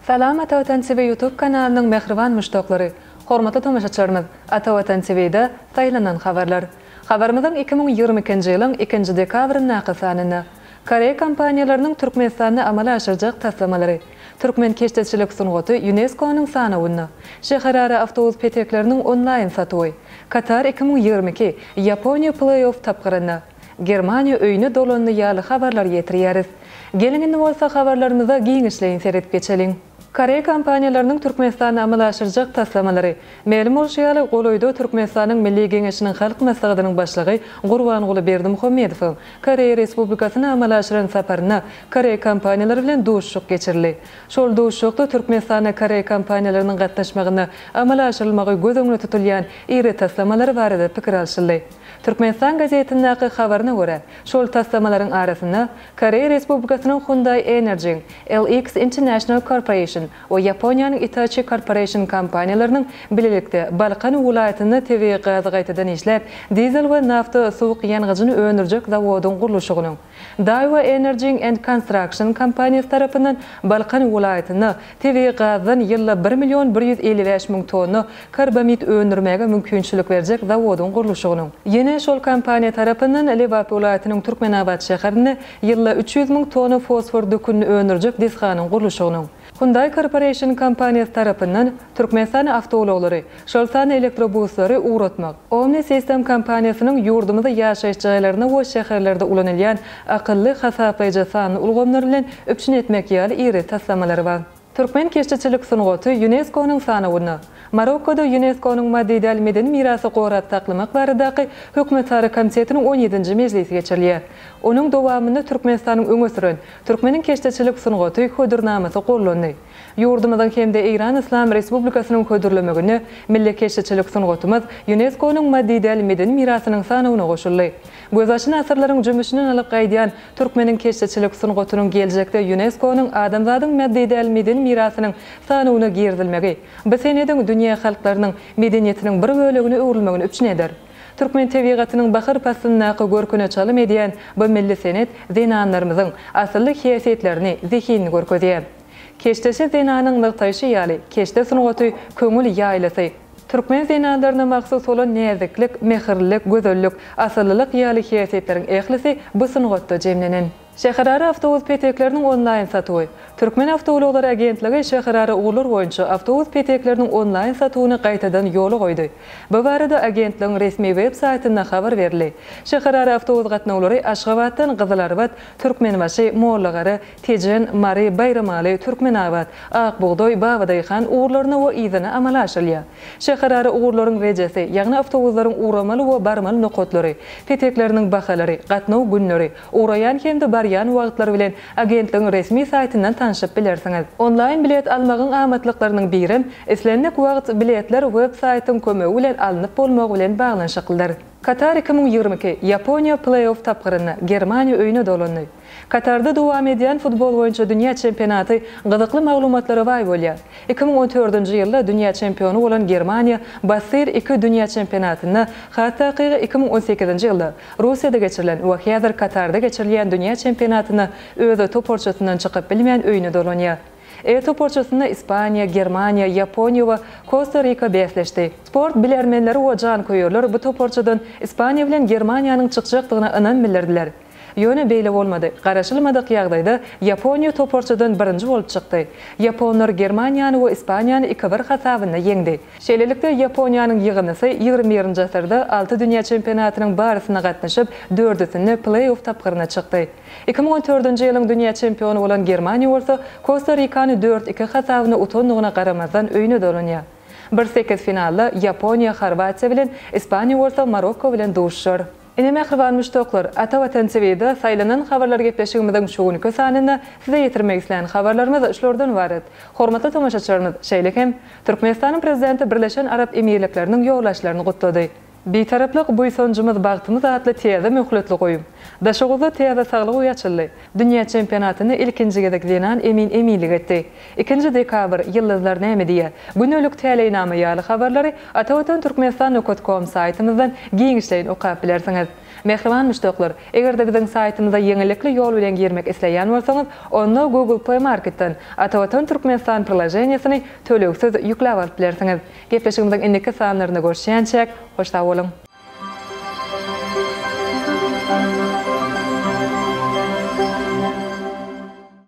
Salam Ata Watan TV YouTube kanalynyň mähriban muşdaklary! Hormatly tomaşaçylarymyz, Ata Watan TV-de saýlanan habarlar. Habarymyzyň 2022-nji ýylyň ikinji dekabryndaky sanynda Koreý kompaniýalarynyň Türkmenistanda amala aşyrjak taslamalary, Türkmen keşdeçilik sungaty ÝUNESKO-nyň sanawynda, Şäherara awtobus petekleriniň onlaýn satuwy, Katar 2022, Ýaponiýa pleý-off tapgyrynda, Germaniýa öýüne dolandy ýaly habarlary ýetirýäris. Geliň indi bolsa habarlarymyza giňişleýin seredip geçeliň. Koreý kompaniýalarynyň Türkmenistanda amala aşyrjak taslamalary. Mälim bolşy ýaly, golaýda Türkmenistanyň Milli Geňeşiniň Halk Maslahatynyň Başlygy Gurbanguly Berdimuhamedowyň Koreýa Respublikasyna amala aşyran saparynda koreý kompaniýalary bilen duşuşyk geçirildi. Şol duşuşykda Türkmenistanda koreý kompaniýalarynyň gatnaşmagynda amala aşyrylmagy göz öňünde tutulýan iri taslamalary barada pikir alşyldy. Türkmenistan gazetindäki habaryna görä, şol taslamalaryň arasynda Koreýa Respublikasynyň Hyundai Energy-iň, LX International Corporation we Ýaponiýanyň Itachi Corporation kompaniýalarynyň bilelikde Balkan welaýatynda tebigy gazy gaýtadan işläp, dizel we nafta suwuk ýangyjyny öndürjek zawodyň gurluşygynyň, Daewoo Energy and Construction kompaniýasy tarapyndan Balkan welaýatynda tebigy gazdan ýylda bir million 155 müň tonna karbamid öndürmäge mümkinçilik berjek zawodyň gurluşygynyň, ýene şol kompaniýa tarapyndan Lebap welaýatynyň Türkmenabat şäherinde ýylda 300 müň tonna fosfor dökünini öndürjek desganyň gurluşygynyň, Hyundai Corporation kompaniýasy tarapyndan Türkmenistana awtoulaglary, şol sanda elektrobuslary ugratmak, Omni System kompaniýasynyň ýurdumyzda ýaşaýyş jaýlarynda we şäherlerde ulanylýan akylly hasaplaýjy sanly ulgamlar bilen üpjün etmek ýaly iri taslamalary bar. Türkmen keşdeçilik sungaty ÝUNESKO-nyň sanawynda. Marokkoda ÝUNESKO-nyň maddy däl medeni mirasy gorap saklamak baradaky Hökümetara komitetiniň on ýedinji mejlisi geçirilýär. Onuň dowamynda Türkmenistanyň öňe süren Türkmeniň keşdeçilik sungaty hödürnamasy gollandy. Ýurdumyzyň hem-de Eýran Yslam Respublikasynyň hödürlemeginde milli keşdeçilik sungatymyz ÝUNESKO-nyň maddy däl medeni mirasynyň sanawyna goşuldy. Gözbaşyny asyrlaryň jümmüşinden alyp gaýdýan türkmeniň keşdeçilik sungatynyň geljekde ÝUNESKO-nyň adamzadyň maddy däl medeni mirasynyň sanawyna girizilmegi, bu senediň dünýä halklarynyň medeniýetiniň bir bölegine öwrülmegini üpjün eder. Türkmen tebigatynyň bahar paslyndaky görküne çalym edýän bu milli senet zenanlarymyzyň asylly häsiýetlerini, zehinini görkezýär. Keşdeçi zenanyň nygtaýşy ýaly, keşde sungaty köňül ýaýlasy. Türkmen zenanlaryna mahsus bolan näziklik, mähirlilik, gözellik, asyllylyk ýaly häsiýetleriň ählisi bu sungatda jemlenen. Şäherara awtobus petekleriniň onlaýn satuwy. Türkmen awtoulaglary agentligi şäherara ugurlar boýunça awtobus petekleriniň onlaýn satuwyny gaýtadan ýola goýdy. Bu barada agentligiň resmi web saýtynda habar berildi. Şäherara awtobus gatnawlary Aşgabatdan Gyzylarbat, Türkmenbaşy, Mollagara, Tejen, Mary, Baýramaly, Türkmenabat, Ak bugdaý, Babadaýhan ugurlaryna we yzyna amala aşyrylýar. Şäherara ugurlaryň rejesi, ýagny awtobuslaryň ugramaly we barmaly nokatlary, petekleriniň bahalary, gatnaw günleri, ugraýan hem-de barýan wagtlary bilen agentligiň resmi saýtyndan tanşyp bilersiňiz. Onlaýn bilet almagyň amatlyklarynyň birem, islendik wagt biletler web saýtyň kömegi bilen alnyp bolmagy bilen baglanyşyklydyr. Katar 2022, Ýaponiýa pleý-off tapgyrynda, Germaniýa öýüne dolandy. Katarda dowam edýän futbol boýunça dünýä çempionaty gyzykly maglumatlara baý bolýar. 2014-nji ýylda dünýä çempiony bolan Germaniýa bassyr iki dünýä çempionatynda, has takygy 2018-nji ýylda Russiýada geçirilen we häzir Katarda geçirilýän dünýä çempionatynda öz toparçasyndan çykyp bilmän öýüne dolanýar. E toparçasynda Ispaniýa, Germaniýa, Ýaponiýa we Kosta-Rika bäsleşdi. Sport bilermenleri we janköýerler bu toparçadan Ispaniýa bilen Germaniýanyň çykjakdygyna ynam bildirdiler. Ýöne beýle bolmady. Garaşylmadyk ýagdaýda Ýaponiýa toparçadan birinji bolup çykdy. Ýaponlar Germaniýany we Ispaniýany iki bir hasabynda ýeňdi. Şeýlelikde, Ýaponiýanyň ýygyndysy 21-nji asyrda alty dünýä çempionatynyň barysyna gatnaşyp, dördüsinde pleý-off tapgyryna çykdy. 2014-nji ýylyň dünýä çempiony bolan Germaniýa bolsa Kosta-Rikany dört iki hasabyna utandygyna garamazdan öýüne dolanýar. Bir sekiz finalda Ýaponiýa Horwatiýa bilen, Ispaniýa bolsa Marokko bilen duşuşar. Ine mähriban muşdaklar, Ata Watan TV-de Saýlanan habarlar gepleşigimiziň şu günki sanynda size ýetirmek islän habarlarymyz şulardan ybarat. Hormatly tomaşaçylarymyz, şeýle hem, Türkmenistanyň Prezidenti Birleşen Arap Emirlikleriniň ýolbaşçylaryny gutlady. Bitaraplyk buýsanjymyz bagtymyz atly täze möhletli goýum. Daşoguzda täze saglyk öýi açyldy. Dünýä çempionatynda ilkinji gezek zenan emin eminlik etdi. Ikinji dekabr, Ýyldyzlar näme diýýär? Gündelik täleýnama ýaly habarlary Atavatan Türkmenistan nokat kom saýtymyzdan giňişleýin okap bilersiňiz. Mähriban muşdaklar, eger-de biziň saýtymyza ýeňillikli ýol bilen girmek isleýän bolsaňyz, onda Google Play Marketden Atavatan Türkmenistan priloženiýesini tölegsiz ýükläp alyp bilersiňiz. Gepleşigimiziň indiki sanlarynda görüşýänçäk, hoş sag boluň!